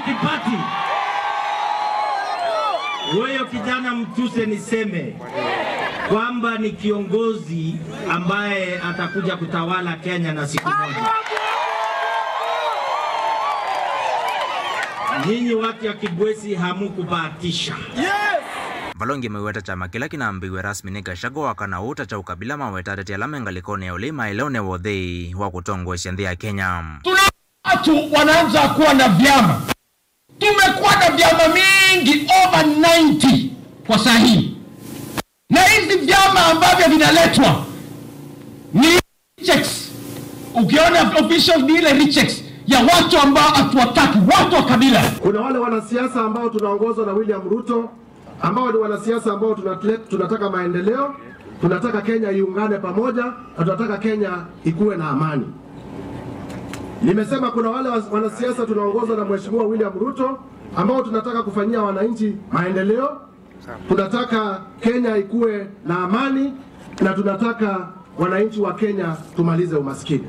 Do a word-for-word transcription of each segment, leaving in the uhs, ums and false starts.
Kibaki. Huyo kijana mtuse niseme kwamba ni kiongozi ambaye atakuja kutawala Kenya na siku moja. Nyinyi watu ya Kibwezi hamukubahatisha. Vala ũngĩ maiweta kyama kĩla kĩnambĩĩw'e rasmi nĩ Gachagua wa kana ũũ ta kya ũkabila, maweta ateti ala me ngalĩkonĩ ya ũlei maelewe nĩ ũthei wa kũtongoesya nthĩ ya Kenya. Tuna watu wanaanza kuwa na vyama. Tumekuwa na vyama mingi, over ninety kwa saa hii, na hizi vyama ambavyo vinaletwa ni rejects. Ukiona official ni ile rejects ya watu ambao hatuwataki, watu wa kabila. Kuna wale wanasiasa ambao tunaongozwa na William Ruto, ambao ni wanasiasa ambao tunataka maendeleo, tunataka Kenya iungane pamoja, na tunataka Kenya ikuwe na amani. Nimesema kuna wale wanasiasa tunaongozwa na Mheshimiwa William Ruto, ambao tunataka kufanyia wananchi maendeleo, tunataka Kenya ikuwe na amani, na tunataka wananchi wa Kenya tumalize umaskini.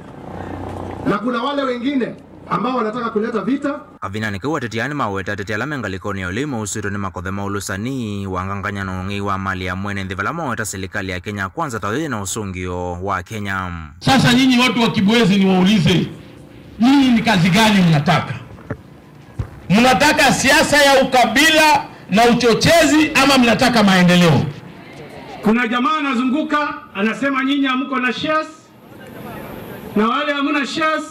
Na kuna wale wengine ambao wanataka kuleta vita. Kavindanĩ kau, ateti aa nĩmaweta ateti ala me ngalĩkonĩ ya ũlei mausĩtwe nĩ makothe ma ũlũsani wa ngangany'a na ũng'ei wa mali ya mwene nthĩ, vala maweta serikali ya Kenya Kwanza ta yo yĩna ũsũngĩo wa Kenya. Sasa nyinyi watu wa Kibwezi, niwaulize, nyinyi ni kazi gani mnataka? Mnataka siasa ya ukabila na uchochezi, ama mnataka maendeleo? Kuna jamaa anazunguka anasema nyinyi hamko na shares, na wale hamna shares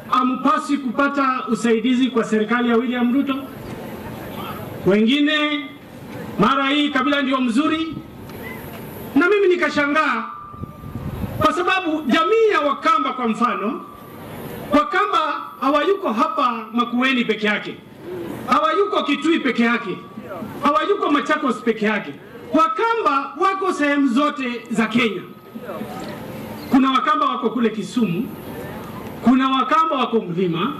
hampaswi kupata usaidizi kwa serikali ya William Ruto. Wengine mara hii kabila ndio mzuri, na mimi nikashangaa kwa sababu jamii ya Wakamba, kwa mfano, Wakamba hawayuko hapa Makueni peke yake, hawayuko Kitui peke yake, hawayuko Machakos peke yake. Wakamba wako sehemu zote za Kenya. Kuna Wakamba wako kule Kisumu, kuna Wakamba wako mlima,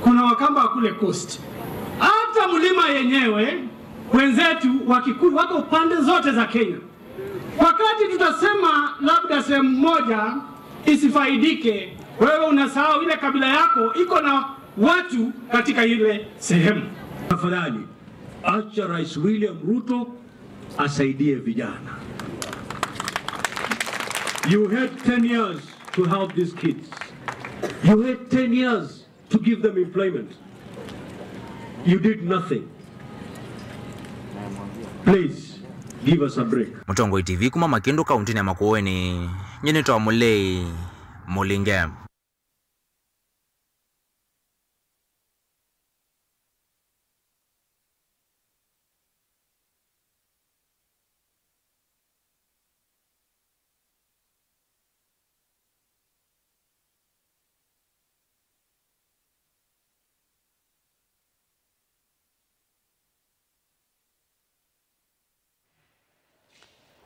kuna Wakamba wa kule coast. Hata mlima yenyewe, wenzetu wa Kikuyu wako pande zote za Kenya. Wakati tutasema labda sehemu moja isifaidike, wewe unasahau ile kabila yako iko na watu katika ile sehemu. Tafadhali, acha Rais William Ruto asaidie vijana. You had ten years to help these kids. You had ten years to give them employment. You did nothing. Please, give us a break. Mũtongoi T V kuma Makĩndũ kaũntĩnĩ ya Makueni, nyie nĩtawa Mũlei Mũlinge.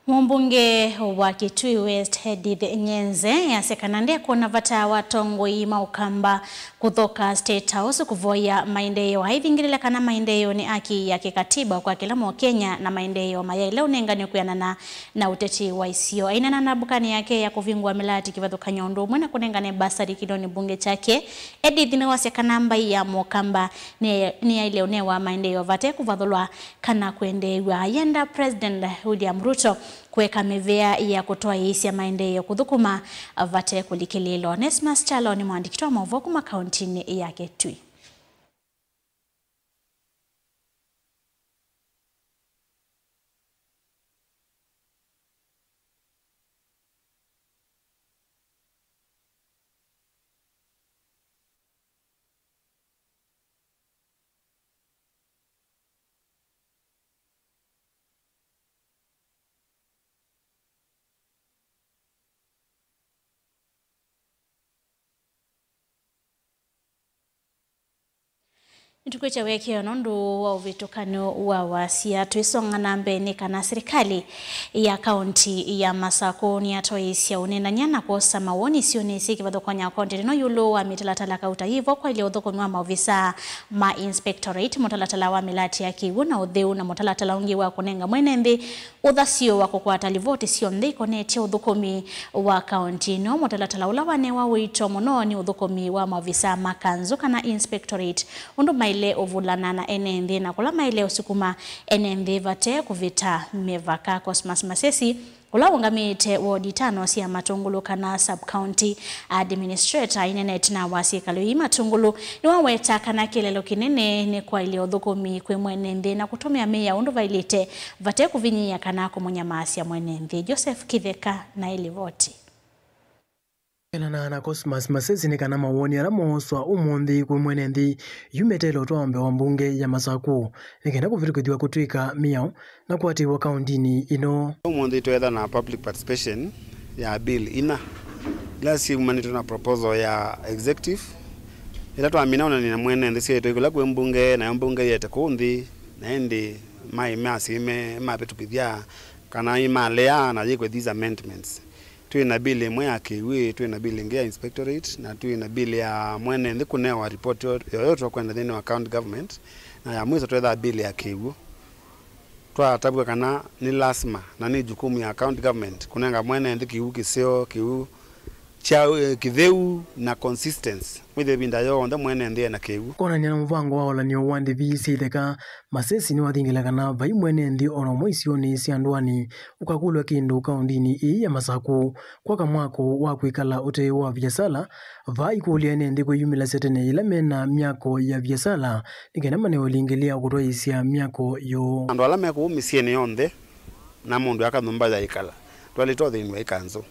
Mũmbunge wa Kitui West, Edith Nyenze, easya kana ndekwona vata wa atongoi ma Ũkamba kũthoka State House kũvoya maendeeo. Aivingĩlĩla kana maendeeo nĩ haki ya kĩkatiba kwa kĩla Mũkenya na maendeeo mayaĩle ũnenganwe kwĩanana na ũteti wa isio. Aineena na mbukanĩ yake ya kũvingũa mĩlaati kĩvathũkany'o ũndũ ũmwe na kũnengane mbasari kĩlĩonĩ mbunge kyake, Edith nĩwasya kana mbaĩ ya Mũkamba nĩ-, nĩyaĩle ũnewa maendeeo vate kũvathũlwa kana kwendeew'a. Ayenda President William Ruto kũeka mĩvea ya kũtwaĩĩsya maendeeo kũthũkũma vate kũlikĩlĩĩlwa. Onesmus Kyalo nĩ mũandĩki wa maũvoo kuma kaũntĩnĩ ya Kitui. Nĩtũkwĩtya wĩkĩo nũndũ wa ũvĩtũkano wa wasya. Twĩsonga na mbee, nĩ kana silikalĩ ya kaũntĩ ya Masakũ nĩyatwaĩĩsya ũneenany'a na kwosa mawoni isionĩ syĩ kĩvathũkany'o kaũntĩnĩ ĩno ĩũlũ wa mĩtalatala kauta yĩvo kwaĩlya ũthũkũmi wa maovisaa ma inspectorate, mũtalatala wa mĩlaati ya kĩw'ũ na ũtheu, na mũtalatala ũngĩ wa kũnenga mwene nthĩ ũthasyo wa kũkwata livoti syonthe ikonetye ũthũkũmi wa kaũntĩ ĩno, mũtalatala ũla wanewa ũito mũno nĩ ũthũkũmi wa maovisaa ma kanzũ kana inspectorate, ũndũ maĩle ũvulana na ene nthĩ na kũla maĩle ũsukuma ene nthĩ vate kũvĩta mĩvaka. Cosmas Masesi, ũla ũngamĩĩte wodi itano sya Matũngũlũ kana sub-county administrator, ainenete na wasya ĩkalo ii Matũngũlũ, nĩwaweta kana kĩeleelo kĩnene nĩ kwaĩlya ũthũkũmi kwĩ mwene nthĩ na kũtũmĩa mĩao ũndũ vaĩlĩte vate kũvinyĩĩa kana kũmũnyamaasya mwene nthĩ. Joseph Kĩtheka na ĩlivoti. Kũenana na Cosmas Masesi nĩ kana mawoni ala mooswa ũmũnthĩ kwĩ mwene nthĩ yumĩte ĩla ũtwawa mbee wa mbunge ya Masakũ nĩ kenda kũvĩtũkĩthw'a kũtw'ĩka mĩao na kũatĩĩwa kaũndĩnĩ ĩno. Ũmũnthĩ tweetha na public participation ya bill ina ila syaumanĩtwe na proposal ya executive ĩla twamina ũnani na mwene nthĩ syaitwe kũla kwĩ mbunge, nayo mbunge yete kũu nthĩ, na ĩndĩ maĩ masime mavĩtũkĩthya kana ĩmalea na yĩkwe these amendments. Twĩ na bill ĩmwe ya kĩw'ũ, twĩ na bill ĩngĩ ya inspectorate, na twĩ na bill ya mwene nthĩ kũnewa report yo- yoyotwa kwenda nthĩnĩ wa county government, na ya mwiso twethaa bill ya kĩw'ũ. Twatavw'a kana nĩ lasima na nĩ jukumu ya county government kũnenga mwene nthĩ kĩw'ũ kĩseo, kĩw'ũ kya, eh, kĩtheu na consistency. Wĩthĩe ĩvinda yonthe mwene nthĩ ena kĩw'ũ. Kwonany'a na mũvango wa ũlanĩo wa ndĩvi sya itheka, Masesi nĩwathingĩla kana vai mwene nthĩ o na ũmwe isionĩ sya ndũanĩ ũkakũlw'a kĩndũ kaũndĩnĩ ĩĩ ya Masakũ kwaka mwako wa kwĩkala ũte wa viasala, vaa ikũlya ene nthĩ kwĩyumĩlasya tene yĩla mena myako ya viasala nĩ kenda manewe ũlingĩlĩa wa kũtwaĩĩsya myako yoo. Andũ ala me kũu mĩsyĩnĩ yonthe na mũndũ aka nyũmba ya ĩkala, twaĩlĩte ũthĩnw'a ĩkanzũ.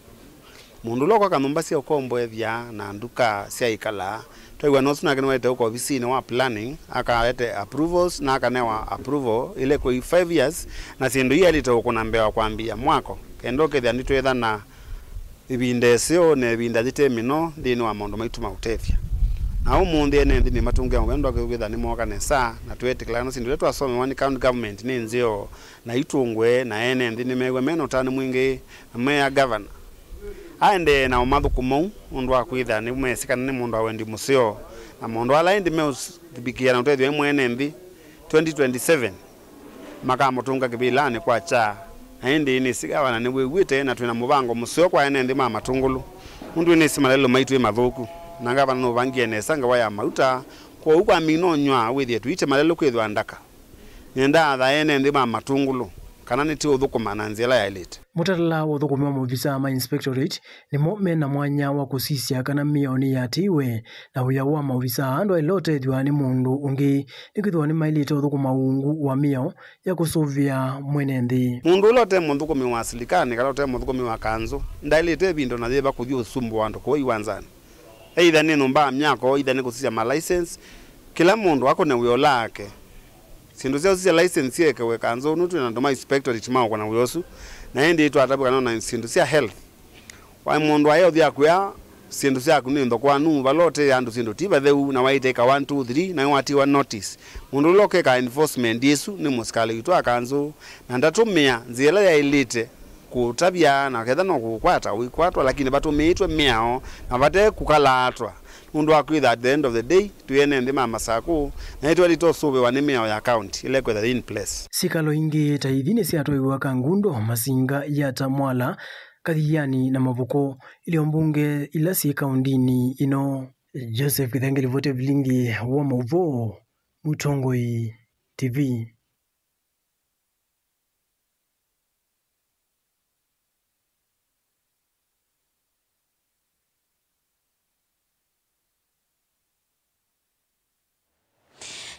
Mũndũ ũla ũkwaka nyũmba sya ũkomboethya na nduka sya ĩkala, twaiw'ana ũsu nake nĩwaĩlĩte ũka ovisinĩ wa planning, akalete approvals na akanewa approval ĩla ĩkũi five years, na syĩndũ ii aĩlĩte ũkũna mbee wa kwambĩĩa mwako, kenda ũkethĩa nĩtwĩthana ĩvinda ĩseo na ĩvinda yĩte mĩno nthĩnĩ wa maũndũ maitũ ma ũtethya. Na ũmũnthĩ ene nthĩ nĩmatũngĩa mũvea nũndũ wa kwĩthĩa nĩmooka nesa, na tweetĩkĩlana syĩndũ ila twasomewa nĩ county government nĩ nzeo na itũngwe, na ene nthĩ nĩmew'a mena ũtanu mwingĩ na mea governor aendee na ũmathũkũma ũu nũndũ wa kwĩthĩa nĩmesĩ kana nĩ mũndũ wa wendi mũseo, na maũndũ ala ĩndĩ meũthibĩkĩa na ũtethyo wĩ mwene nthĩ twenty twenty-seven makamũtũnga kĩvĩlanĩ kwa kyaa. Na ĩndĩ nĩsĩ gavana nĩwĩw'ĩte na twĩ na mũvango mũseo kwa ene nthĩ ma Matũngũlũ, nũndũ nĩsĩ malelũ maitũ ĩ mathũku, na gavana nũvangie nesa ngawa ya mauta, kwoou kwamina ũnyw'a wĩthĩe tũite malelũ kwĩthwa ndaka. Nĩndaatha ene nthĩ ma Matũngũlũ kana nĩtũũthũkũma na nzĩa ĩla yaĩlĩte. Mũtalatala wa ũthũkũmi wa maovisaa ma inspectorate nĩmo me na mwanya wa kũsisya kana mĩao nĩyĩatĩĩwe, na wĩa wa maovisaa aa ndwaĩle ũtethw'a nĩ mũndũ ũngĩ, nĩkwĩthĩwa nĩmaĩlĩte ũthũkũma ungu wa mĩao ya kũsũvĩa mwene nthĩ. Mũndũ ũla ũte mũthũkũmi wa silikalĩ kana ũte mũthũkũmi wa kanzũ ndaĩlĩte ĩvinda o na yĩva kũthi ũsumbũa andũ kũu iwanzanĩ. Either nĩ nyũmba ya myako, either nĩ kũsisya ma license, kĩla mũndũ akũne wĩa ũla wake. Syĩndũ sya ũsisya license syekewe kanzũ, nũndũ twĩ na andũ ma inspectorate maũkũna wĩa ũsu, na ĩndĩ twatavw'a kana o na syĩndũ sya health. Waĩ mũndũ aĩ ũthi akwĩa syĩndũ syaku nĩ nthokowanu, vala ũtee andũ syĩndũ ti vatheu, na waĩte ĩka one, two, three, nawe watiwa notice. Mũndũ ũla ũkeka enforcement ĩsu nĩ mũsikalĩ witũ wa kanzũ, na ndatũmĩa nzĩa ĩla yaĩlĩte kũũtavya, na ketha no kũũkwata ũikwatwa, lakini vatũmĩĩtwe mĩao na vate kũkalaatwa, nũndũ wa kwĩtha at the end of the day twĩ ene nthĩ ma Masakũ, na nĩtwaĩlĩte ũsũvĩwa nĩ mĩao ya county ĩla ĩkwĩtha yĩ in place. Syĩkalo ingĩ ta ithi nĩsyatwaiwa Kangundo, Masinga, Yatta, Mwala, Kathiani na Mavuko, ilio mbunge ila syĩ kaũndĩnĩ ĩno. Joseph Kĩthenge, livoti ya vilingi wa maũvoo, Mũtongoi T V.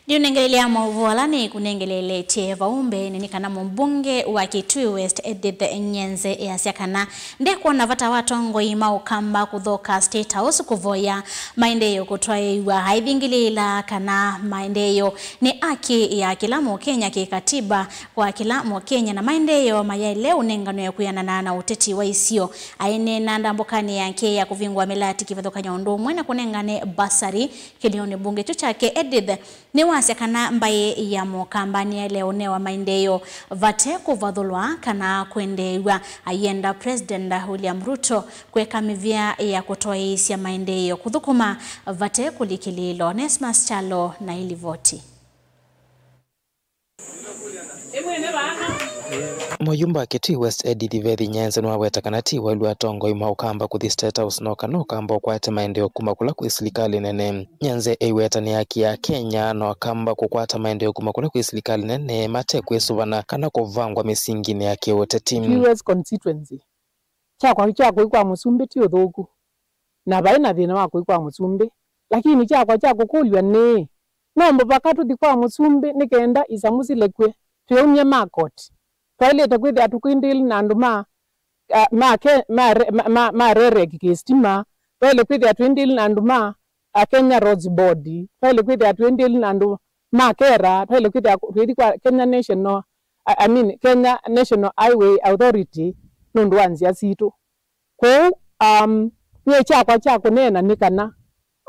Ndiũnengeleelya maũvoo ala nĩkũnengeleeletye vau mbeenĩ nĩ kana mũmbunge wa Kitui West Edith Nyenze easya kana ndekwona vata wa atongoi ma Ũkamba kũthoka State House kũvoya maendeeo kũtwaĩĩw'a, aithingĩlĩĩla kana maendeeo nĩ haki ya kĩla Mũkenya kĩkatiba kwa kĩla Mũkenya, na maendeeo mayaĩle ũnenganwe kwĩanana na ũteti wa isio. Aineena ndambũkanĩ yake ya kũvingũa mĩlati kĩvathũkany'o ũndũ ũmwe na kũnengane basari kĩlĩonĩ mbunge kyu kyake, Edith nĩwasya kana mbaĩ ya Mũkamba nĩyaĩle ũnewa maendeeo vate kũvathũlwa kana kwendeew'a, aienda President William Ruto kwĩka mĩvĩa ya kũtwaĩĩsya maendeeo kũthũkũma vate kũlikĩlĩĩlwa. Onesmus Kyalo na ĩlivoti. Mũyumba wa Kitui West Edith Vethi Nyenze nĩwaweta kana ti wailu atongoi ma Ũkamba kũthi State House no kana Ũkamba ũkwate maendeeo kuma kũla kwĩ silikalĩ nene. Nyenze eiweta nĩ haki ya Kenya na Akamba kũkwata maendeeo kuma kũla kwĩ silikalĩ nene mate kwĩsũvana kana kũvangwa mĩsinginĩ ya kĩũteti. Kitui West constituency. Kyakwa kya kũi kwa mũsumbĩ ti ũthũku, na vaĩ na thĩna wa kũi kwa mũsumbĩ, lakini kyakwa kya kũkũlw'a nĩ, no mũvaka tũthi kwa mũsumbĩ nĩ kenda isamu silekwe, twĩumye ma koti? Twaĩlĩte kwĩthĩa tũkwĩndĩĩli na andũ ma, a, ma, ke, ma, re- ma, ma, ma rereki kĩsitima? Twaĩle kwĩthĩa twĩndĩĩli na andũ ma, a, Kenya Roads Board? Twaĩle kwĩthĩa twĩndĩĩli na andũ ma kera? Twaĩle kwĩthĩa twĩthi kwa Kenya National, I, I mean, Kenya National Highway Authority nũndũ wa nzĩa sitũ? Kwoou, um, nyie kyakwa kya kũneena nĩ kana,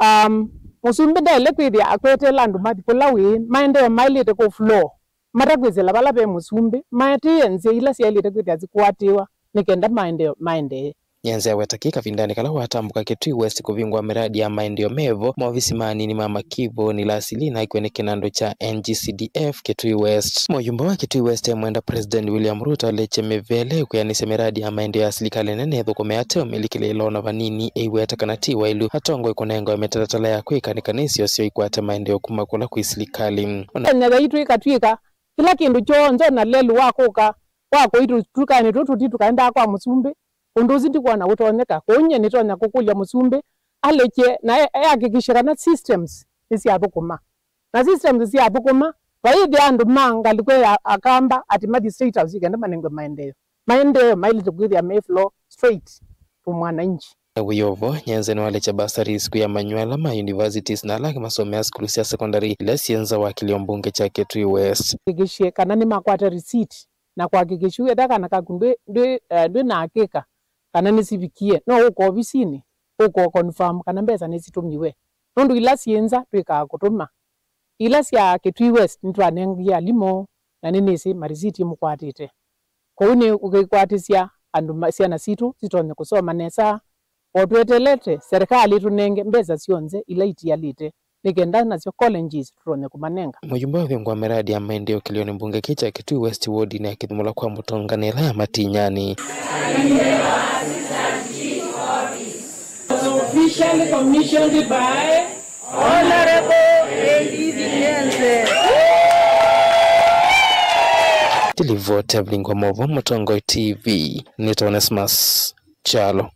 um, mũsumbĩ ndaĩle kwĩthĩa akweteela andũ mathi kũla wĩĩ, maendeeo maĩlĩte kũ flow, matakwĩsĩla vala ve mũsumbĩ, maetĩĩe nzĩa ila syaĩlĩte kwĩthĩa sikũatĩĩwa nĩ kenda maendeeo maendee. Nyenze aweta kĩĩ kavindanĩ kala watambũka Kitui West kũvingũa mĩradi ya maendeeo mevo, maovisi ma anini ma Makivoni, Lasili na aikw'a nĩ kĩnandũ kya N G C D F Kitui West. Mũyumba wa Kitui West e mwenda President William Ruto alekye mĩvele kwĩanĩsya mĩradi ya maendeeo ya silikalĩ nene ĩthũkũme ate ũmĩlikĩlĩĩlo na vanini, eiweta kana ti wailu atongoi kũnengawa mĩtalatala ya kwĩka nĩ kana isio syoo ikwate maendeeo kuma kũla kwĩ silikalĩ. Ona Kenya yaitũ ĩkatw'ĩka kĩla kĩndũ kyonthe, ona lelũ wa kũka kwa kũitũ tũtukanĩ tũtũ ti tũkaendaa kwa mũsumbĩ. Ũndũ ũsu ndikwona ũtonyeka. Kwoou nyie nĩtonya kũkũlya mũsumbĩ alekye na e- ehakikishe kana systems nĩsyathũkũma. Na systems syathũkũma, vaĩthĩa andũ ma ngalĩko ya Akamba atĩ mathi State House kenda manengwe maendeeo. Maendeeo maĩlĩte kwĩthĩa me flow straight to mwananchi. Wĩovo, Nyenze nĩwalekya bursaries kwĩ amanyĩw'a ala ma universities na ala angĩ masomea sukulu sya secondary ila syĩ nza wa kĩlĩo mbunge kya Kitui West. Hakikishe kana nĩmakwata receipt na kũhakikisha wetha kana kaku ndwĩ, ndwĩ, eh, ndwĩ na hakika kana nĩsivikie, no ũka ovisinĩ, ũka confirm kana mbesa nĩsitũmiwe. Nũndũ ila syĩ nza twĩkaa kũtũma. Ila sya Kitui West nĩtwanengie alimũ, na nĩnĩsĩ marisiti mũkwatĩte. Kwoou nĩ ũkĩkwatĩsya andũ ma- syana sitũ sitonye kũsoma nesa, o twetelete serikali ĩtũnenge mbesa syonthe ila itialĩte nĩ kenda nasyo colleges tũtonye kũmanenga. Mũyumba ũvingũa mĩradi ya maendeeo kĩlĩonĩ mbunge kĩ kya Kitui West wodinĩ ya Kĩthũmũla kwa Mũtũnganĩ ĩla ya Matinyani. Was officially commissioned by Honorable Edith Nyenze. Tilivoti ya Vilingwa Movo, Mũtongoi T V, nĩ Onesmus Kyalo.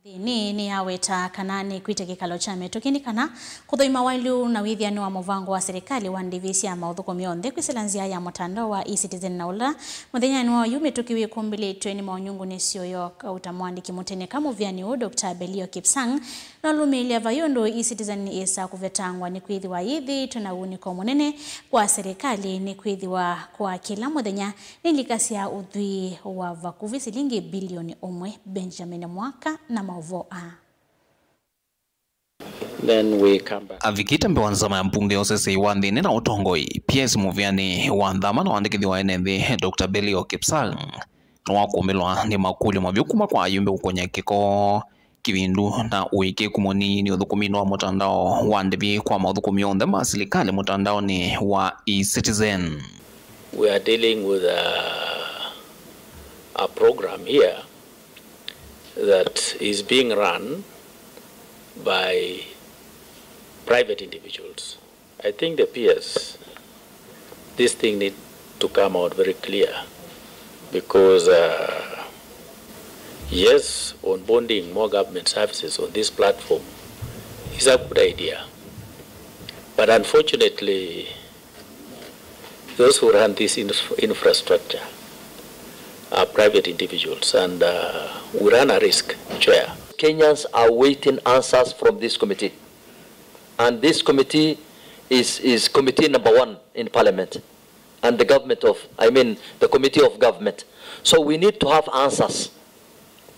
Nthĩnĩ nĩyaweta kana nĩkwĩte kĩkalo kya mĩtũkĩ nĩ kana kũthũima wailu na wĩthĩanĩ wa mũvango wa serikali wa ndĩvi sya maũthũkũmi onthe kwĩsĩla nzĩa ya mũtandao wa eCitizen, na ũla mũthenyanĩ wa oyu mĩtũkĩ wĩkũmbĩlĩtw'e nĩ maũnyungu nĩ syoyo kauta mwandĩki mũtene ka mũvĩanĩ ũũ, Doctor Belio Kipsang, nũlũmĩĩlya vai ũndũ eCitizen yĩsa kũvetangwa nĩkwĩthĩwa yĩthĩĩtwe na ũunĩko mũnene kwa serikali, nĩkwĩthĩwa kwa kĩla mũthenya nĩlikasya ũthwii wa vakuvĩ silingi bilioni ũmwe. Benjamin Mwaka na maũvoo aa. Then we come back. Avikĩte mbee wa nzama ya mbunge ya ũseseĩ wa nthĩnĩ na ũtongoi, P S mũvĩanĩ wa nthama na wandĩkĩthya wa ene nthĩ, Doctor Belio Kipsang, nĩwakũmbĩlwa nĩ makũlyo mavyũ kuma kwa ayumbe ũkũnya kĩko, kĩvindu na ũĩkĩĩku mũnini ũthũkũminĩ wa mũtandao wa ndĩvi kwa maũthũkũmi onthe ma silikalĩ mũtandaonĩ wa eCitizen. We are dealing with a, a program here that is being run by private individuals. I think the P S, this thing need to come out very clear because, uh, yes, onboarding more government services on this platform is a good idea. But unfortunately, those who run this inf- infrastructure are private individuals, and, uh, we run a risk, Chair. Kenyans are waiting answers from this committee. And this committee is, is committee number one in parliament, and the government of, I mean, the committee of government. So we need to have answers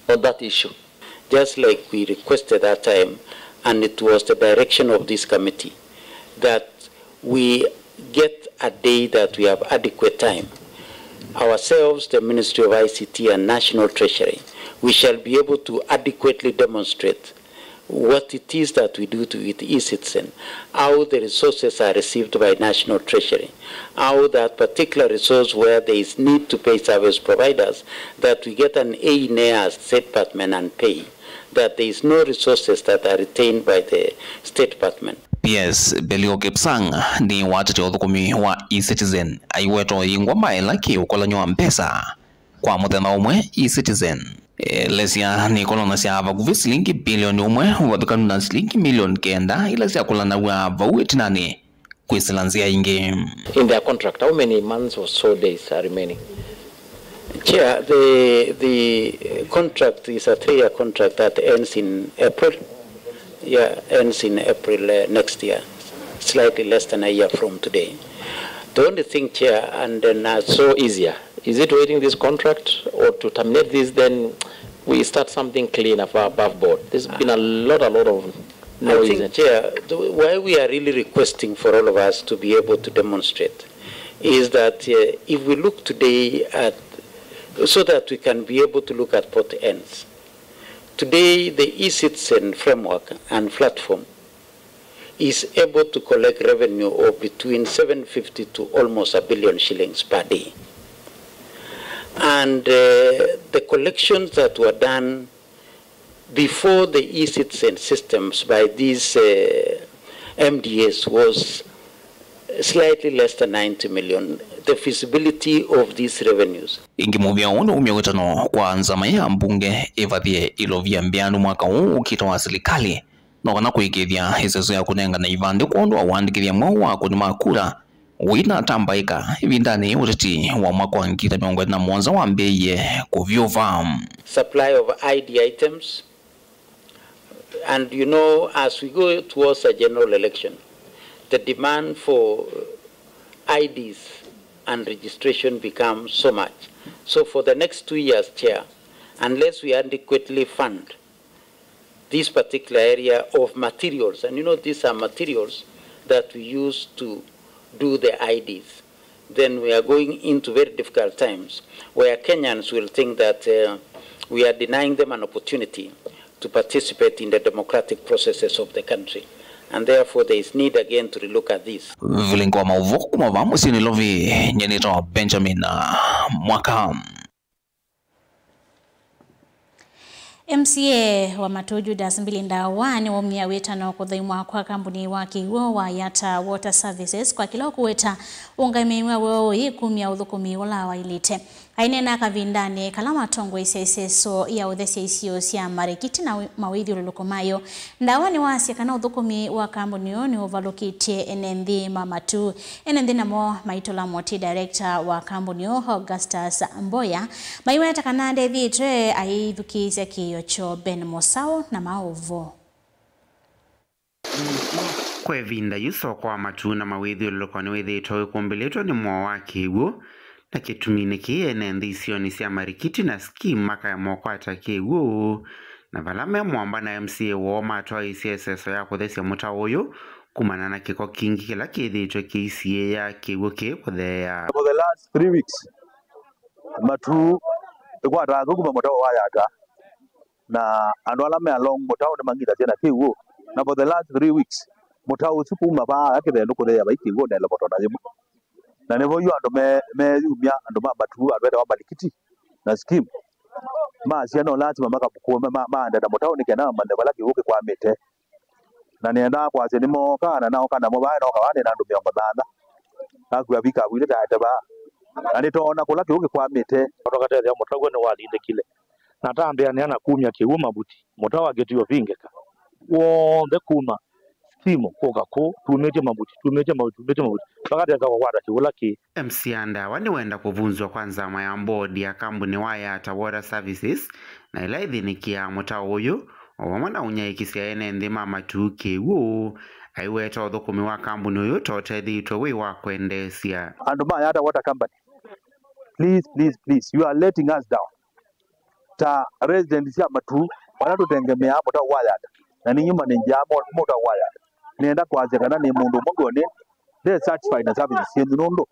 on that issue. Just like we requested that time, and it was the direction of this committee that we get a day that we have adequate time. Ourselves, the Ministry of I C T and National Treasury, we shall be able to adequately demonstrate what it is that we do to, with e-citizen, how the resources are received by National Treasury, how that particular resource where there is need to pay service providers, that we get an A in as State Department and pay, that there is no resources that are retained by the State Department. P S Belio Kipsang nĩ watetea ũthũkũmi wa e-citizen aiweta ũyingwa maela kĩ ũkolany'o wa mbesa kwa mũthenya ũmwe e-citizen. Elesya nĩkolonasya vakuvĩ silingi bilioni ũmwe ũvathũkanu na silingi milioni kenda ila syakolanaw'a vau ĩtinanĩ kwĩsĩla nzĩa ingĩ. In their contract, how many months or so days are remaining? Chair, the, the contract is a three-year contract that ends in April. Yeah, ends in April, uh, next year, slightly less than a year from today. The only thing, Chair, and then, uh, so easier. Is it waiting this contract or to terminate this, then we start something clean above, above board? There's been a lot, a lot of noise. I think, Chair, the, why we are really requesting for all of us to be able to demonstrate is that, uh, if we look today at, so that we can be able to look at both ends. Today, the e-citizen framework and platform is able to collect revenue of between seven fifty to almost a billion shillings per day. And, uh, the collections that were done before the e-citizen systems by these, uh, M D As was slightly less than ninety million. The feasibility of these revenues. Ĩngĩ mũvĩa ũũ nĩumya wĩtano kwa nzama ya mbunge ĩvathĩe ilovia mbĩanu mwaka ũũ ũkĩte wa silikalĩ, no kana kũĩkĩĩthya ĩseso ya kũnengana ivandĩ kwondũ wa ũandĩkĩthya mweũ wa akũni ma kura ũinatambaĩka ĩvindanĩ ũteti wa mwaka wa ngili mĩongo ĩlĩ na mũonza wambĩĩie kũvyũva. Supply of I D items. And you know, as we go towards a general election, the demand for I Ds and registration becomes so much. So for the next two years, Chair, unless we adequately fund this particular area of materials, and you know, these are materials that we use to do the I Ds, then we are going into very difficult times where Kenyans will think that, uh, we are denying them an opportunity to participate in the democratic processes of the country, and therefore there is need again to relook at this. Vilingi wa maũvoo kuma vaa mũsyĩ Nairobi, nyie nĩtawa Benjamin, uh, Mwaka. M C A wa Matuu Judas Mbili Ndawa nĩwaumya wĩtano kũthaimwa kwa kambuni wa kĩw'ũ wa Yatta Water Services kwa kĩla ũkũweta ũngamĩi wa woo ũyĩ kumya ũthũkũmi ũla waĩlĩte. Aineena kavindanĩ kala matongoesya ĩseso ya ũthesya isio sya marikiti na mawĩthyũlũlũko mayo, Ndawa nĩwasya kana ũthũkũmi wa kambuni ũũ nĩũvalũkĩtye ene nthĩ ma Matuu. Ene nthĩ namo maitũla mũtĩ director wa kambuni ũũ, Augustus Mboya, maiweta kana ndethĩĩtwe ayĩthukĩĩsya kĩĩo kyoo. Ben Mũsaũ na maũvoo. Kwa ĩvinda yu, soko wa Matuu na mawĩthyũlũlũko nĩwĩthĩĩtwe wĩkumbĩlĩtwe nĩ mwoo wa kĩw'ũ, na kĩtuminĩ kĩĩ ene nthĩ isionĩ sya Marikiti na Scheme makaema ũkwata kĩw'ũ, na vala me mũamba na M C A woo matwaĩĩsye ĩseso ya kũthesya mũtao ũyũ kumana na kĩko kingĩ kĩla kĩthĩĩtwe kĩisiĩĩa kĩw'ũ kĩĩ kũtheea. For the last three weeks, Matuu ĩkwataa nthũ kuma mũtao wa Yatta, na andũ ala me along mũtao nĩmang'ithatye na kĩw'ũ, na for the last three weeks, mũtao ũsu kuma vaa kĩthendũ kũtheea vai kĩw'ũ na ĩlovoto na yĩmwe. Na nĩvo yu andũ me, meyumya, andũ ma Matuu, andũ metawa Marikiti na Scheme, masya no lasima makavukũe, ma, ma, maende na mũtao nĩ kenda mamanye vala kĩw'ũ kĩkwamĩte. Na nĩendaa kwasya nĩmookaa, na naoka namo vaa, nooka vaa nĩ na andũ mĩongo thantha. Nakua vika vuile taete vaa. Na nĩtoona kũla kĩw'ũ kĩkwamĩte. Tũkatethya mũtau nĩwalindĩkile. Na tambĩanĩa na kumya kĩw'ũ mavuti, mũtao wa kĩtio vingĩka. W'onthe kuma Scheme kũka kũũ, tumĩtye mavuti, tumĩtye mavuti, tumĩtye mavuti, mpaka twesa kũkwata kĩw'ũ kĩla kĩ. M C A Ndawa nĩwenda kũvunzw'a kwa nzama ya mbodi ya kambuni wa Yatta Water Services, na ĩla ĩthĩnĩkĩaa mũtao ũyũ, o vamwe na ũnyaĩĩkĩsya ene nthĩ ma Matuu kĩw'ũ, aiweta ũthũkũmi wa kambuni ũyũ ta ũtethĩĩtwe wĩ wa kwendeesya. Andũ ma Yata Water Company, please, please, please, you are letting us down. Ta resident sya Matuu, vala tũtengemeaa mũtao wa Yata, na ninyu manenjaa mo-, mũtao wa Yata, nĩenda kwasya kana nĩ mũndũ ũmwe ngwone nde satisfied na services syenyu, nũndũ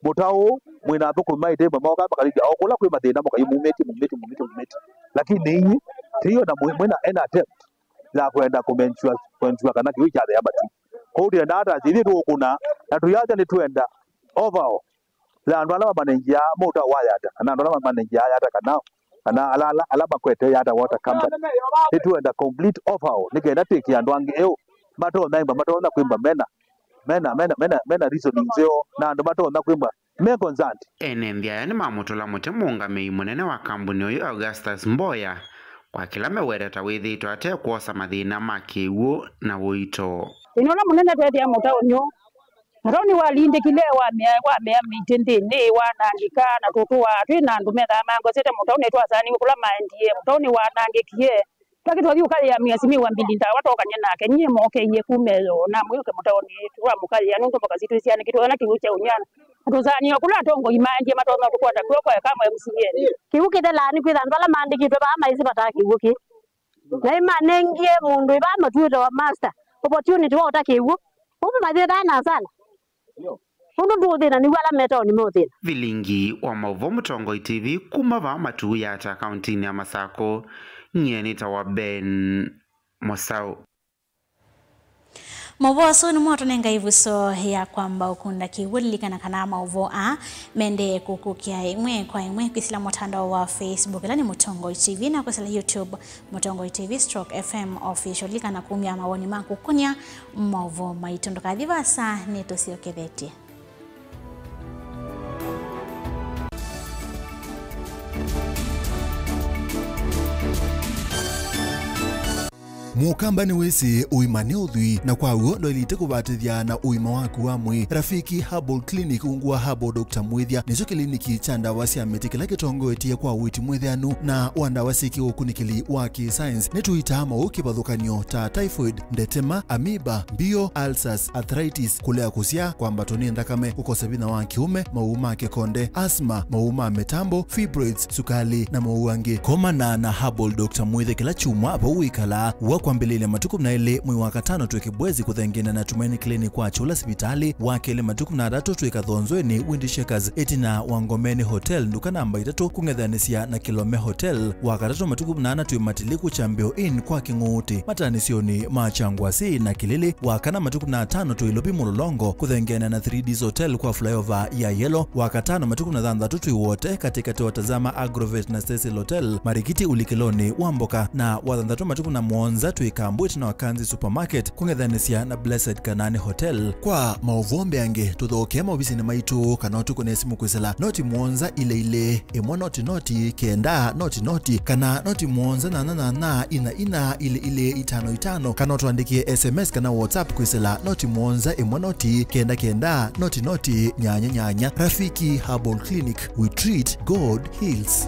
mũtao ũũ mwĩna athũkũmi maĩte ĩmwe moka makalĩlya o kũla kwĩ mathĩna, mũkayu mumĩtye, mumĩtye, mumĩtye, mumĩtye. Lakini inyuĩ, tio na mwĩ-, mwĩna an attempt ya kwenda kũmensua, kũensua kana kĩw'ũ kyathea Matuu. Kwoou tũendaa ta ithyĩ tũũkũna, na tũyasya nĩtwenda overall ya andũ ala mamanenjaa mũtao wa Yata, kana andũ ala mamanenjaa Yata, kana, kana ala, ala, ala makwete Yata Water Company. Nĩtwenda complete overhaul, nĩ kenda twĩke andũ angĩ eũ matonya imba, matonya kwĩmba mena, mena, mena, mena, mena reasoning nzeo, na andũ matonya kwĩmba me concerned. Ene nthĩ aya nĩmamũtũla mũtĩ mũũngamĩi mũnene wa kambuni ũyũ, Augustus Mboya, kwa kĩla meweta ta wĩthĩĩtwe ate kwosa mathĩna ma kĩw'ũ na ũito. Thĩna ũla mũnene twethĩa mũtaũni ũũ, mũtaũni walindĩkile, wamea, wamea mĩtĩ nthĩnĩ, wanangĩka, na tũtũaa twĩ na andũ methaa mangosete mũtaũni, twasaniwe kũla maendie, mũtaũni wanangĩkie. Twakĩ twathi ũkaĩa Mheshimiwa Mbili Ndawa, twokany'a nake, nyie mokeie kuma eyo, namwĩũke mũtaũni tũamũkaĩa, nũndũ mboka sitũ isyanĩkĩtwe na kĩw'ũ kya ũnyw'a. Tũsaniwe kũla atongoi maendie matonya kũkwata kw'oko eka M C A. Kĩw'ũ kĩthelaa nĩ kwĩtha andũ ala maandĩkĩtwe vaa maisĩ vataa kĩw'ũ kĩ. Na ĩmanengie mũndũ ĩvaa matuĩte wa master opportunity wa ũta kĩw'ũ. Ũmwe mathĩthaa na asala. Ũndũ ndũũthĩna nĩw'o ala metaoni meũthĩna. Vilingi wa maũvoo Mũtongoi T V kuma vaa Matuu Yata kauntinĩ ya Masakũ, nyie nĩtawa Ben Mũsaũ. Maũvoo asu nĩmo atũnenga ĩvuso ya kwamba ũkunda kĩw'ũ. Lilikana kana maũvoo aa mendee kũkũkĩa ĩmwe kwa ĩmwe kwĩsĩla mũtandao wa Facebook, ĩla nĩ Mũtongoi T V, na kwĩsĩla YouTube, Mũtongoi T V stroke F M Official. Lilikana kumya mawoni maku kũkonya maũvoo maitũ. Ndũkathi vaasa, nĩtũsyokethetye. Mũkamba nĩwĩsĩ ũima nĩ ũthwii, na kwa w'o ndwaĩlĩte kũvatĩthya na ũima waku wa mwĩĩ. Rafiki Herbal Clinic ungu wa Herbal Doctor Mwĩthya nĩkyo kĩliniki kya ndawa sya mĩtĩ kĩla kĩtongoetye kwa ũiiti mwĩtheanu na wa ndawa syĩ kĩũkunĩkĩli wa kĩ-science. Nĩtũitaa maũũ kĩvathũkany'o ta typhoid, ndetema, amoeba, mbio, ulcers, arthritis, kũlea kũsyaa, kwambatwa nĩ nthakame, kũkosa vinya wa kĩũme, maũũ ma kĩkonde, asthma, maũũ ma mĩtambo, fibroids, sukali, na maũũ angĩ. Komana na Herbal Doctor Mwĩthya kĩla kyumwa vau wĩkalaa. Wa kwambĩlĩlya matukũ kũmi na elĩ mwei wa katano twĩ Kibwezi kũthengeana na Tumaini Clinic kwa Chula sivitalĩ, wa kelĩ matukũ kũmi na atatũ twĩ Kathonzweni Wind Shakers, ĩtina wa Ngomeni Hotel, nduka namba itatũ, kũng'ethanĩsya na Kilome Hotel, wa katatũ matukũ kũmi na ana twĩ Matiliku Chambeo Inn kwa Kĩng'ũũtĩ, mataanĩsyonĩ ma Kyangwasi na Kĩlĩlĩ, wa kana matukũ kũmi na atano twĩ Ilovi Mũlolongo, kũthengeana na Three Ds Hotel kwa flyover ya Yellow, wa katano matukũ kũmi na thanthatũ twĩ Wote, katĩkatĩ wa Tazama Agrovet na Cecil Hotel, Marikiti ũlikĩlonĩ wa mboka, na wa thanthatũ matukũ kũmi na mũonza twĩ Kambwit na Wakanzi Supermarket, kũng'ethanĩsya na Blessed Kanani Hotel. Kwa maũvoo mbeange, tũthokee maovisinĩ maitũ kana ũtũkũne simũ kwĩsĩla noti mũonza ilĩ ilĩ, ĩmwe noti noti, kenda noti noti, kana noti mũonza nyanya nyanya, ina ina, ilĩ ilĩ, itano itano, kana ũtũandĩkĩe S M S kana WhatsApp kwĩsĩla noti mũonza, ĩmwe noti, kenda kenda, noti noti, nyanya nyanya. Rafiki Herbal Clinic, we treat, God heals.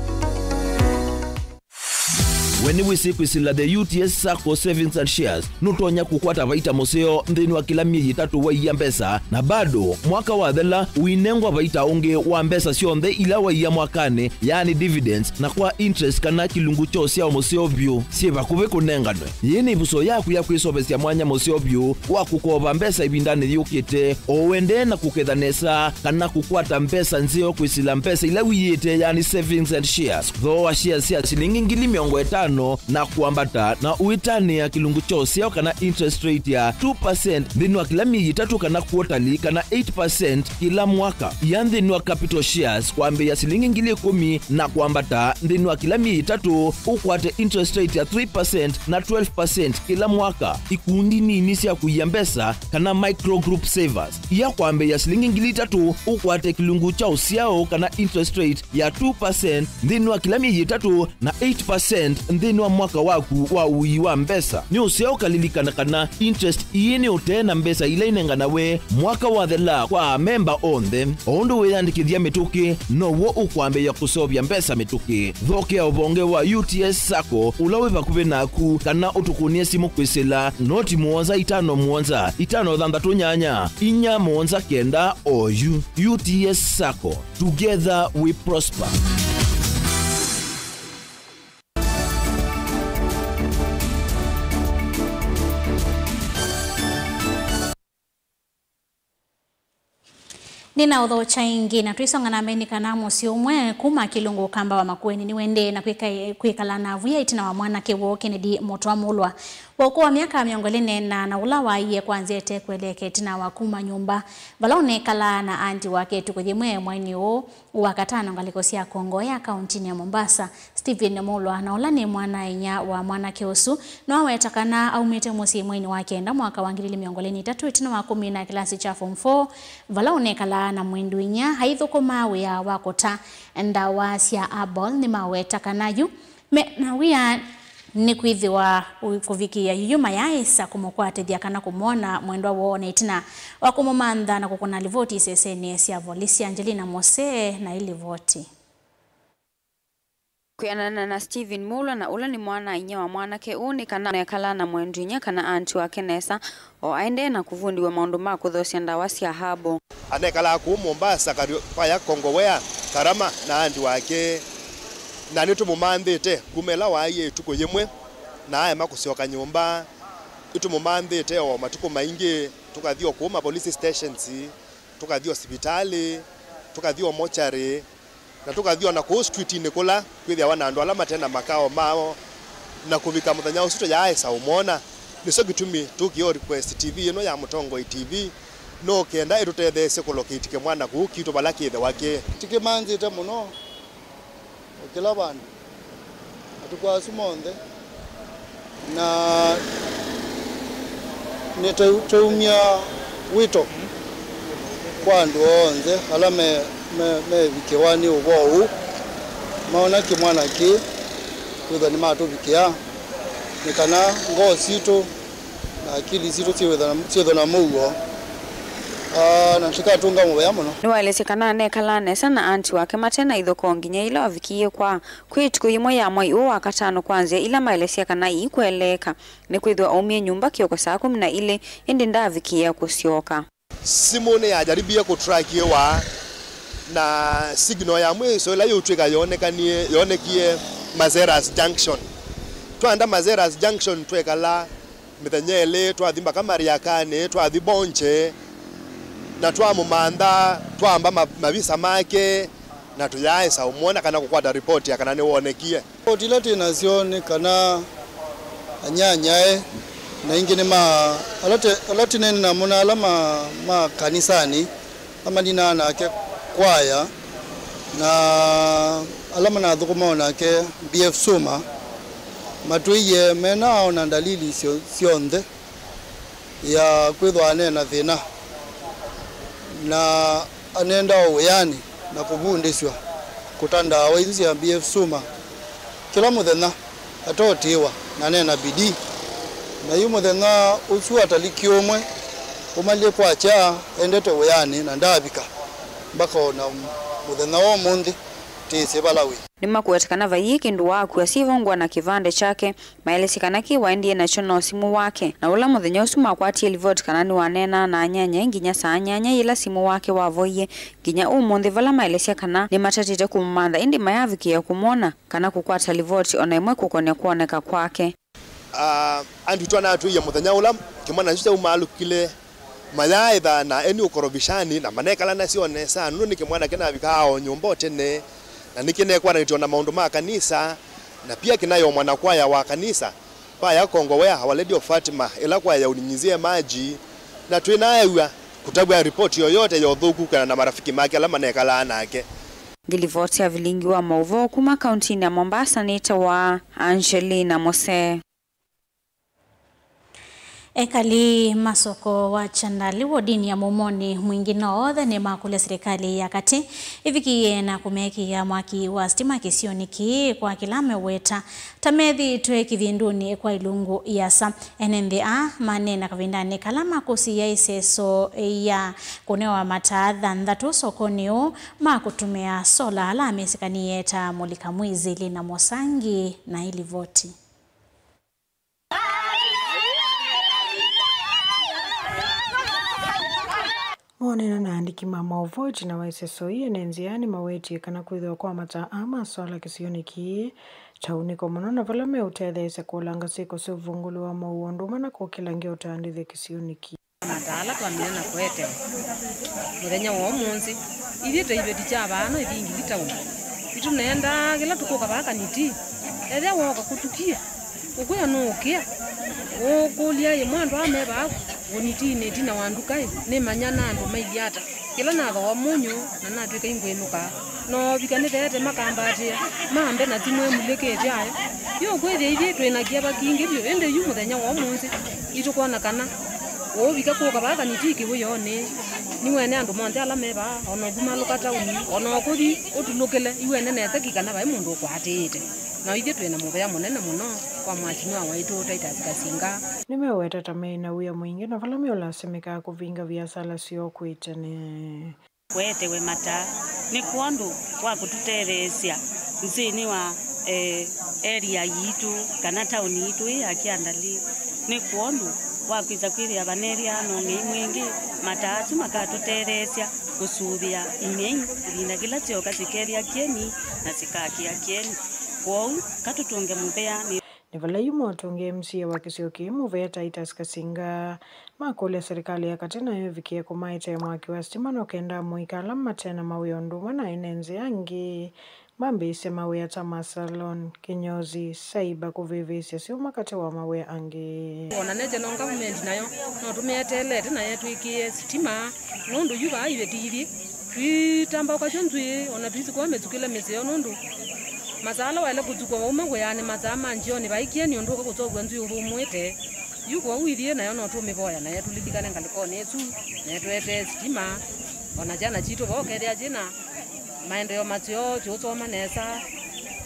We nĩwĩsĩ kwĩsĩla the U T S Sacco Savings and Shares nũtonya kũkwata vaita mũseo nthĩnĩ wa kĩla myei ĩtatũ waiya mbesa, na bado mwaka wathela ũinengwa vaita ũngĩ wa mbesa syonthe ila waiya mwakanĩ, yaani dividends, na kwa interest kana kĩlungu kya ũsyao mũseo vyũ syĩ vakuvĩ kũnenganwe. Yĩĩ nĩ ĩvuso yaku ya kwĩsovesya mwanya mũseo vyũ wa kũkova mbesa ĩvindanĩ yũkĩte, o ũendee na kũketha nesa kana kũkwata mbesa nzeo kwĩsĩla mbesa ila wiĩte, yaani savings and shares. Thooa shares sya silingi ngili mĩongo ĩtano na kwambata, na ũitanĩa kĩlungu kya ũsyao kana interest rate ya two percent nthĩnĩ wa kĩla myei ĩtatũ kana quarterly, kana eight percent kĩla mwaka. Ia nthĩnĩ wa capital shares kwambĩĩa silingi ngili ĩkũmi na kwambata nthĩnĩ wa kĩla myei ĩtatũ, ũkwate interest rate ya three percent na twelve percent kĩla mwaka. Ikundi nini sya kũia mbesa kana micro group savers, ia kwambĩĩa silingi ngili itatũ, ũkwate kĩlungu kya ũsyao kana interest rate ya two percent nthĩnĩ wa kĩla myei ĩtatũ na eight percent nthĩnĩ wa mwaka waku wa ũii wa mbesa. Nĩ ũseo ũkalilikana kana interest ii nĩ ũtee na mbesa ila inenganawe mwaka wathela kwa amemba onthe. O ũndũ wĩyandĩkĩthya mĩtũkĩ, now'o ũkwambĩĩa kũseũvya mbesa mĩtũkĩ. Thokea ũvonge wa U T S Sacco ũla wĩ vakuvĩ naku, kana ũtũkũnĩe simũ kwĩsĩla noti mũonza itano mũonza itano thanthatũ nyanya inya mũonza kenda oyu. U T S Sacco, together we prosper. Nĩnaũthokya ĩngĩ, na twĩsonga na mbee nĩ kana mũsyĩ ũmwe kuma Kĩlungu Ũkamba wa Makueni nĩwaendee na kwĩka-, kwĩkala na avia ĩtina wa mwanake woo Kennedy Mũtwa Mulwa wa ũkũũ wa myaka mĩongo ĩlĩ na ĩna, na ũla waie kwa nzĩa ĩte kũeleeka ĩtina wa kuma nyũmba vala ũnekalaa na aunty wake ĩtukũ yĩmwe mweinĩ ũũ wa katano ngalĩko sya Kongowea kauntinĩ ya Mombasa. Stephen Mulwa, na ũla nĩ mwana-a-inyia wa mwanake ũsu, nĩwaweta kana aumĩte mũsyĩ mweinĩ wa kenda mwaka wa ngili ili mĩongo ĩlĩ na itatũ ĩtina wa kũmina kĩlasi kya form four, vala ũnekalaa na mwendũ-inyia aithũkũmaa wĩa wa kũta ndawa sya herbal. Nĩmaweta kana yu me na wia nĩkwĩthĩwa kũvikĩĩa yuyu mayaaĩsa kũmũkwatĩthya kana kũmwona mwendwa woo, na ĩtina wa kũmũmantha na kũkũna livoti isesenĩ sya volisi. Angelina Mose na ĩlivoti. Kwĩanana na Stephen Mulwa, na ũla nĩ mwana-a-inyia wa mwanake ũũ, nĩ kana nekalaa na mwendũ-inyia kana aunty wake nesa, o aendee na kũvundiw'a maũndũ ma kũthosya ndawa sya herbal. Anekalaa kũu Mombasa, Kari-, kwaya Kongowea, Karama, na aunty wake, na nĩtũmũmanthĩte kuma ĩla waaie ĩtukũ yĩmwe na aema kũsyoka nyũmba. Nĩtũmũmanthĩte o matukũ maingĩ, tũkathi o kũu ma police stations, tũkathi o sivitalĩ, tũkathi o mochari, na tũkathi o na kũu streetinĩ kũla kwĩthĩawa na andũ ala mate na makao mao, na kũvika mũthenya ũsu tũyaaĩsa ũmwona. Nĩsyo kĩtumi tũkie o request T V ĩno ya Mũtongoi T V, no kenda ĩtũtetheesye kũlocate kĩmwana kũu kitũ vala kĩthĩwa kĩ. Tũkĩmanthĩte mũno o kĩla vandũ matukũ asu monthe, na nĩtwaumya wĩto kwa andũ onthe ala me, me, mevikĩwa nĩ ũvoo ũũ, maona kĩmwana kĩĩ, kwĩthwa nĩmatũvikĩa, nĩ kana ngoo sitũ na akili sitũ syĩthwe na, syĩthwe na mũuo, ah, na tũkatũnga mũvea mũno. Nĩwaelesye kana anekalaa nesa na aunty wake mate na ithokoo nginya yĩla wavikie kwa kwĩ ĩtukũ yĩmwe ya mwei ũũ wa katano kwa nzĩa ila maelesya kana iikũeleeka, nĩkwĩthĩwa aumie nyũmba kĩoko saa kũmi na ilĩ, ĩndĩ ndaavikĩĩa kũsyoka. Simũ nĩyajaribie kũtrakiwa, na signal ya mwĩso ĩla yũtw'ĩka yoonekanie, yoonekie Mazeras Junction. Twaenda Mazeras Junction, twekala mĩthenya ĩlĩ, twathi mpaka Mariakani, twathi Bonche, na twamũmantha, twamba ma-, mavisa make, na tũyaaĩsa ũmwona kana kũkwata ripoti ya kana nĩwonekie. Ripoti ila twĩ nasyo nĩ kana anyanyae, na ingĩ nĩ ma, ala te-, ala tũnene namo na ala ma, ma kanisanĩ, ala maninaa nake kwaya, na ala manathũkũmaa nake B F Suma, matwĩie menaa o na ndalili syo-, syonthe ya kwĩthwa anee na thĩna, na anenda o wĩanĩ na kũvundĩsw'a kũta ndawa isu sya B F Suma kĩla mũthenya atotiĩwa na anena bidii. Na yu mũthenya ũsu ataliki ũmwe ũmalyĩ kwakya endete wĩanĩ na ndaavika mpaka o na mũthenya wa ũmũnthĩ tĩsĩ vala wĩ. Nĩmakũweta kana vaiĩ kĩndũ waakua syĩvo ngũa na kĩvandĩ kyake. Maelesye kana kĩ waendie nakyo no simũ wake, na ũla mũthenya ũsu makwatie livoti kana nĩwaneenaa na anyanyae nginya saa nyanya yĩla simũ wake wavoie, nginya ũmũnthĩ vala maelesya kana nĩmatatĩte kũmũmantha ĩndĩ mayavikĩĩa kũmwona kana kũkwata livoti o na ĩmwe kũkonĩa kwoneka kwake. Ah, andũ aitũ anatwĩie mũthenya ũla kĩmwana kĩsu kyaumaalũkile, mayaaĩtha na eni ũkorobishani, na manekala nasyo nesa, nũndũ nĩ kĩmwana kĩnavikaa o nyũmba o tene, na nĩkĩnekwananĩtye o na maũndũ ma kanisa, na pia kĩnaĩ o mwanakwaya wa kanisa, kwaya Kongowea, Our Lady of Fatima, ĩla kwaya ya Uninyizia Maji, na twĩnaew'a kũtavw'a ripoti yoyote ya ũthũku kwĩana na marafiki make ala manekalaa nake. Ngilivoti ya vilingi wa maũvoo kuma kauntinĩ ya Mombasa nĩtawa Angelina Mose. Ekali masoko wa Kyandali wodini ya Mumoni Mwingi no othe nĩmakũlya silikalĩ ya katĩ ĩvikĩĩe na kũmekĩa mwaki wa sitima kĩsionĩ kĩĩ kwa kĩla meweta ta methĩĩtwe kĩvindunĩ kwa ilungu iasa. Ene nthĩ aa maneena kavindanĩ kala makũsiĩa ĩseso ya kũnewa mataa thanthatũ sokonĩ ũũ ma kũtũmĩa sola ala amesĩkanie ta Mũlika Mwizi. Lina Mosangi na ĩlivoti. Mooneena na aandĩki ma maũvoo ĩtina wa ĩseso ii, ene nzĩa nĩmawetie kana kwĩthĩwa kwa mataa aa ma sola kĩsionĩ kĩĩ ta ũnĩko mũno na vala meũtetheesya kũlanga syĩko sya ũvũngũlũ wa mowau ũndũ ũmwe na kũkĩla ngeũtandĩthya kĩsionĩ kĩĩ. Mataa ala twamina na kũetewa mũthenya wa ũmũnthĩ, ithyĩ ta iveti kya vaa no ĩthi ngili taoni. Nĩtũneendaa kĩla tũkũka vaa Kaniti, ethĩa wooka kũtũkia, ũkwĩa nũũkĩa, ũũkũlya ĩ mwa andũ aa me vaa ũnitinĩ ĩtina wa nduka ĩ, nĩmanya na andũ mailyĩ ata? Kĩla nathoa mũnyũ na natw'ĩka ingwĩnũka, noovika nĩtheete makambatĩĩa, mambe na simũ ĩmulĩkĩte ayo. Yu ũkwĩthĩa ithyĩ twĩ na kĩeva kingĩ vyũ, ĩndĩ yu mũthenya wa ũmũnthĩ, itũkwona kana ũũvika kũka vaa Kaniti kĩwĩonĩ. Nĩwene andũ monthe ala me vaa, o na ũvumalũka taoni, o na ũkũthi ũtulũkĩle, iwene nesa ki kana vai mũndũ ũkwatĩĩte. Na ithyĩ twĩ na mũvea mũnene mũno kwa mwasinwa waitũ Titus Kasinga. Nĩmeweta ta me na wia mwingĩ na vala meũlasimĩkaa kũvinga viasala syoo kwĩ tene. Kũetewe mataa nĩ kwondũ wa kũtũtetheesya nthĩnĩ wa, eh, area yitũ kana taoni yitũ ĩ ya Kyandali. Nĩ kwondũ wa kwĩsa kwĩthĩa vanethĩa na ũng'ei mwingĩ, mataa asu makatũtetheesya kũsũvĩa ing'ei ĩvinda kĩla syoka syĩkethĩa kyeni na syĩkakĩa kyeni. Kwoou katũtũnge mũvea nĩ Nĩ vala yu motũnge M C A wa kĩsio kĩĩ mũvea Titus Kasinga makũlya silikalĩ ya katĩ nayo ĩvikĩe kũmaetee mwaki wa sitima no kenda amũika ala mate na mawĩa ũndũ ũmwe na ene nzĩa angĩ mambĩĩsye mawĩa ta ma salon, kinyozi, saiba, kũvĩvĩĩsya syũma katĩ wa mawĩa angĩ. Ona nete no government nayo no tũmĩeteelete na yetwĩkĩe sitima nũndũ yu vaa iveti ithyĩ twitambauka syo nzw'ĩĩ ona twĩsukũa mĩsukĩle mĩseo nũndũ masaa ala waĩle kũsukwa wauma wĩanĩ masaa ma nzĩonĩ vaikie nĩ ũndũ ũka kũseũvw'a nzw'ĩĩ ũthũmũĩte. Yu kwoou ithyĩ nayo no tũmĩvoya na yetũlilikane ngalĩkonĩ ĩsu na yetũetee sitima ona syana sitũ vaa ũkethĩa syĩ na maendeeo maseo syũsoma nesa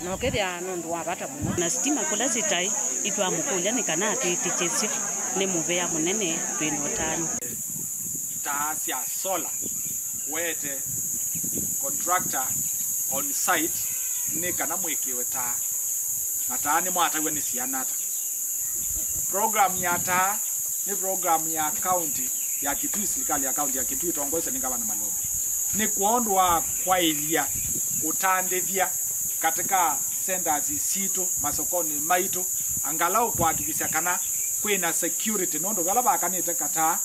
na ũkethĩa nũndũ wa vata mũno. Na sitima kũla sitaĩ itwamũkũlya nĩ kana atwĩtĩkĩsye nĩ mũvea mũnene twĩ na ũtanu. Taa sya solar kũete contractor on site nĩ kana mwĩkĩwe taa. Na taa nĩmwataw'a nĩ siana ata? Program ya taa nĩ program ya county ya Kitui, silikalĩ ya county ya Kitui ĩtongoesya nĩ Gavana Malombe. Nĩ kwondũ wa kwaĩlya ũtandĩthya katika centers sitũ, masokonĩ maitũ, angalau kũhakikisha kana kwĩna security, nũndũ vala vakanĩte kataa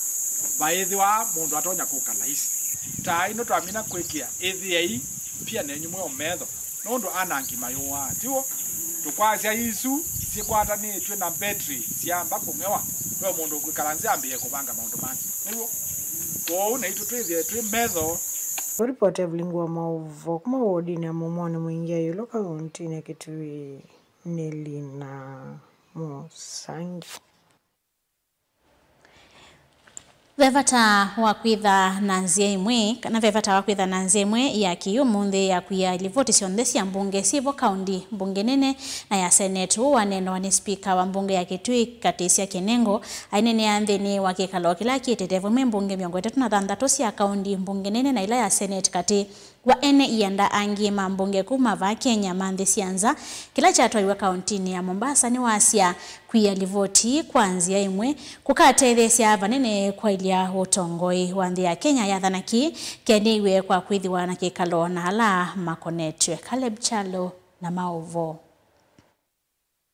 vaĩthĩwa mũndũ atonya kũka laisi. Taa ino twamina kwĩkĩa, ĩthĩei pia nenyu mwĩ o metho, nũndũ anangi mayũaa, tiw'o? Tũkwasya isu syĩkwatanĩtw'e na mbetri syamba kũng'ewa, ve mũndũ ũkwĩkala nzĩ ambĩĩe kũvanga maũndũ make, nĩw'o? Kwoou naitũ twĩthĩe twĩ metho. Kũripoti Evelyn Ngua, maũvoo kuma wodinĩ ya Mũmonĩ Mwingĩ ya ĩũlũ kauntinĩ ya Kitui nĩ Lina Mũsangi. Ve vata wa kwĩtha na nzĩa ĩmwe, kana ve vata wa kwĩtha na nzĩa ĩmwe ya kĩĩ ũmũnthĩ ya kwia livoti syonthe sya mbunge syĩvo kaunti mbunge nene na ya senate. Ũũ waneenwa nĩ spika wa mbunge ya Kitui, Katĩsya Kĩnengo, aineenea nthĩnĩ wa kĩkalo kĩla kĩtĩte vamwe mbunge mĩongo ĩtatũ na thanthatũ sya kaunti mbunge nene na ila ya senate katĩ wa ene ianda angĩ ma mbunge kuma vaa Kenya ma nthĩ sya nza, kĩla kyatwaiwe kauntinĩ ya Mombasa, nĩwasya kwia livoti kwa nzĩa ĩmwe kũkatetheesya vanene kwaĩlya ũtongoi wa nthĩ ya Kenya yathana kĩĩ kenĩiwe kwa kwĩthĩwa na kĩkalo na ala makonetw'e. Caleb Kyalo na maũvoo.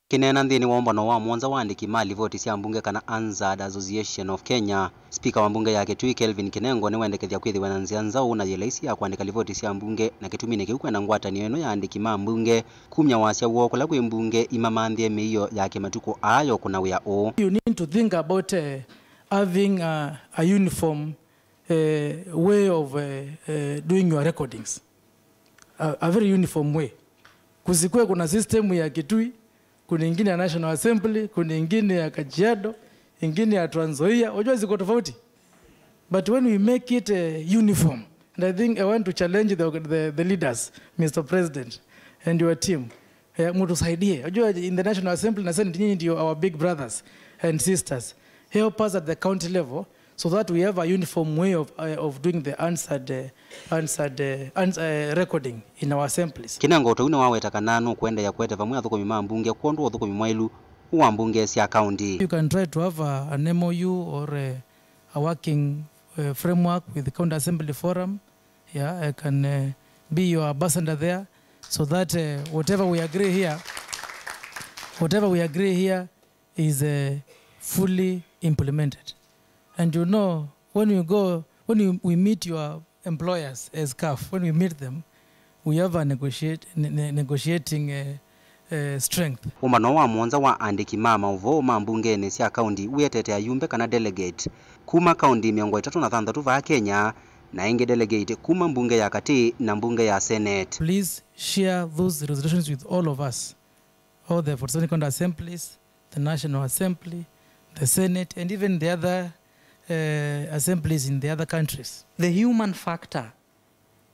Akĩneena nthĩnĩ wa ũmbano wa mũonza wa andĩki ma livoti sya mbunge kana ANZAD Association of Kenya, spika wa mbunge ya Kitui Kelvin Kinengo nĩwendekethya kwĩthĩwe na nzĩa nzaũ na yĩ laisi ya kũandĩka livoti sya mbunge, na kĩtuminĩ kĩu kwĩna ngwatanĩo ĩno ya andĩki ma mbunge kumya wasya woo kũla kwĩ mbunge imamanthĩe mĩio yake matukũ aa yo kũna wĩa ũũ. You need to think about, uh, having a, a uniform uh, way of, uh, uh, doing your recordings. A, a very uniform way. Kusikue kuna system ya Kitui, kuna ingine ya National Assembly, kuna ingine ya Kajiado, ingine ya Trans Nzoia, unajua ziko tofauti. But when we make it uh, uniform, and I think I want to challenge the, the, the leaders, Mister President, and your team. Yeah, mtusaidie. Unajua in the National Assembly na Senate, nyinyi ndio our big brothers and sisters. Help us at the county level so that we have a uniform way of, uh, of doing the answered, uh, answered uh, ans uh, recording in our assemblies. Kinengo Ũtau nĩwaweta kana nũkũendeea kũete vamwe athũkũmi ma mbunge kwondũ wa ũthũkũmi mwaĩlu wa mbunge sya kaũnti. You can try to have a, an M O U or a, a working uh, framework with the County Assembly Forum. Yeah, I can uh, be your ambassador there so that uh, whatever we agree here, whatever we agree here is uh, fully implemented. And you know, when we go, when we, we meet your employers as CAF, when we meet them, we have a negotiate, ne- ne- negotiating uh, uh, strength. Ũmbano wa mũonza wa andĩki ma maũvoo ma mbungenĩ sya kaũnti wĩetete ayumbe kana delegate kuma kaũnti mĩongo ĩtatũ na thanthatũ vaa Kenya, na ĩngĩ delegate kuma mbunge ya katĩ na mbunge ya Senate. Please share those resolutions with all of us, all the forty-seven county assemblies, the National Assembly, the Senate, and even the other uh, assemblies in the other countries. The human factor.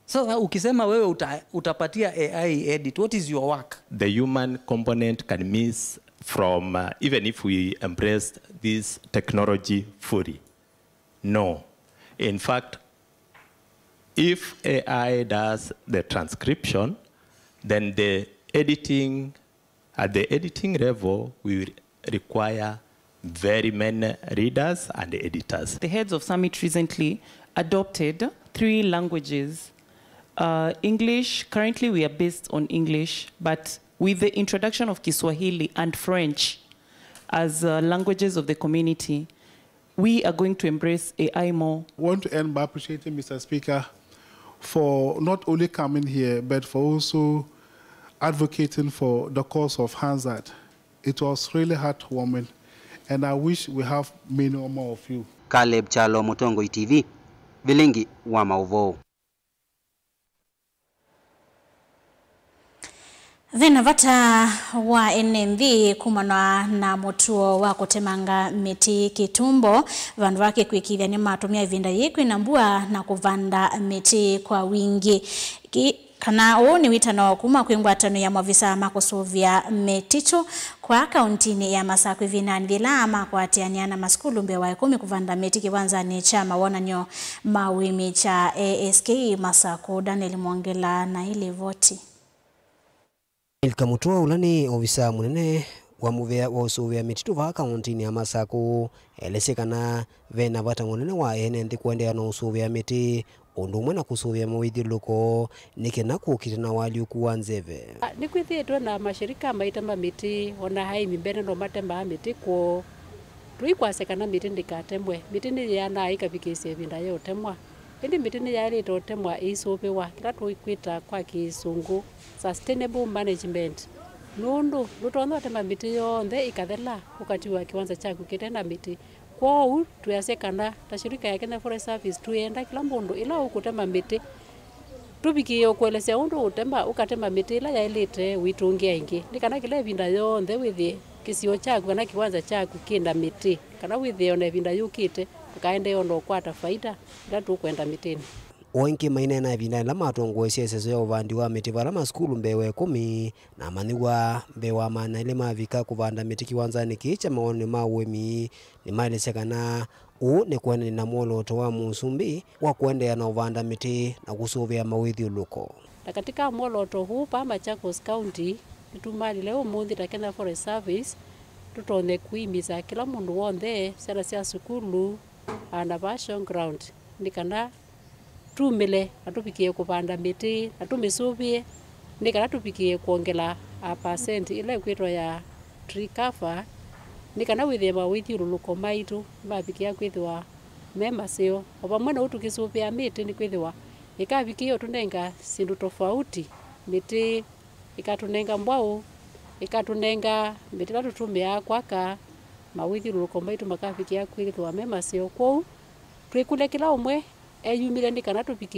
Sasa ukisema wewe uta, utapatia A I edit, what is your work? The human component can miss from, uh, even if we embrace this technology fully. No. In fact, if A I does the transcription, then the editing, at the editing level, we will require very many readers and editors. The heads of summit recently adopted three languages. Uh, English, currently we are based on English, but with the introduction of Kiswahili and French as uh, languages of the community, we are going to embrace A I more. I want to end by appreciating Mister Speaker for not only coming here, but for also advocating for the cause of Hansard. It was really heartwarming, and I wish we have many more of you. Caleb Kyalo, Mũtongoi T V, Vilingi wa Maũvoo. Ve na vata wa ene nthĩ kumana na mũtuo wa kũtemanga mĩtĩ kĩtumbo, vandũ va kĩkwĩkĩĩthya nĩmatũmĩa ĩvinda yĩĩ kwĩna mbua na kũvanda mĩtĩ kwa wingĩ. Ki- kana ũũ nĩ wĩtano kuma kwĩ ngwatanĩo ya maovisa ma kũsũvĩa mĩtitũ kwa kauntinĩ ya Masakũ ĩvindanĩ yĩla makwatanĩa na masukulu mbee wa ĩkũmi kũvanda mĩtĩ kĩwanzanĩ kya mawonany'o ma ũĩmi kya A S K Masakũ. Daniel Mwongela na ĩlivoti. Daniel Kamutwa, ũla nĩ ovisaa mũnene wa mũvĩa wa ũsũvĩa mĩtitũ vaa kaũntinĩ ya Masakũ, elesye kana ve na vata mũnene wa ene nthĩ kũendeea na ũsũvĩa mĩtĩ, ũndũ ũmwe na kũsũvĩa mawĩthyũlũlũko, nĩ kenda kũkita na ũalyũku wa nzeve. Nĩkwĩthĩĩtwe na mashirika maitema mĩtĩ, o na aĩmi mbene no matemaa mĩtĩ kwoo. Tũikwasya kana mĩtĩ ndĩkatemwe. Mĩtĩ nĩyĩanaa ĩkavikĩĩsya ĩvinda ya ũtemwa. Ĩndĩ mĩtĩ nĩyaĩlĩte ũtemwa ĩisũvĩwa, kĩla tũkwĩta kwa Kĩsũngũ sustainable management, nũndũ ndũtonya ũtema mĩtĩ yonthe ĩkathela ũkatiwa kĩwanza kyaku kĩte na mĩtĩ. Kwoou twĩasya kana ta shirika ya Kenya Forest Service twĩenda kĩla mũndũ ĩla ũkũtema mĩtĩ, tũvikĩĩe ũkũelesya ũndũ ũtema, ũkatema mĩtĩ ĩla yaĩlĩte ũitũngĩa ĩngĩ, nĩ kana kĩla ĩvinda yonthe wĩthĩe kĩsio kyaku kana kĩwanza kyaku kĩ na mĩtĩ, kana wĩthĩe o na ĩvinda yũkĩte ndũkaendee o na ũkwata faida ĩla tũkwenda mĩtĩnĩ. O ĩngĩ maineena ĩvindanĩ yĩla matongoesye ĩseso ya ũvandi wa mĩtĩ vala masukulu mbee wa ĩkũmi, na amanyĩw'a mbee wa maana elĩ mavika kũvanda mĩtĩ kĩwanzanĩ kĩĩ kya mawonany'o ma ũĩmi, nĩmaelesya kana ũũ nĩ kũendanĩ na mwolooto wa mũsumbĩ wa kũendeea na ũvanda mĩtĩ na kũsũvĩa mawĩthyũlũlũko. Na katika mwolooto ũũ, vaa Machakos County, nĩtumalile ũmũnthĩ ta Kenya Forest Service tũtonye kũimisa kĩla mũndũ w'onthe, syana sya sukulu, ana vaa showground, nĩ kana tumĩle na tũvikĩe kũvanda mĩtĩ na tũmĩsũvĩe, nĩ kana tũvikĩe kwongela a percent ĩla ĩkwĩtwa ya tree cover, nĩ kana wĩthĩe mawĩthyũlũlũko maitũ nĩmavikĩa kwĩthĩwa me maseo. O vamwe na ũu, tũkĩsũvĩa mĩtĩ nĩkwĩthĩwa ĩkavikĩĩa ũtũnenga syĩndũ tofauti, mĩtĩ ĩkatũnenga mbwaũ, ĩkatũnenga mĩtĩ ĩla tũtũmĩaa kwaka, mawĩthyũlũlũko maitũ makavikĩa kwĩthĩwa me maseo. Kwoou twĩkũlya kĩla ũmwe eyumĩlye nĩ kana tũvikĩe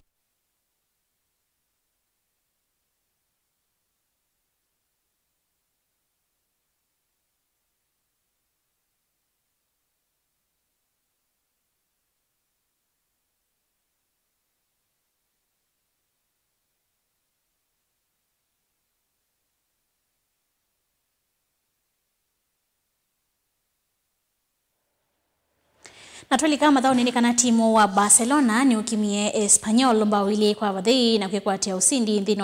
Na twalika mathaũnĩ nĩ kana timu wa Barcelona nĩũkimie Espanyol mbao ilĩ kwa vathei na kwĩkwatĩa ũsindi nthĩnĩ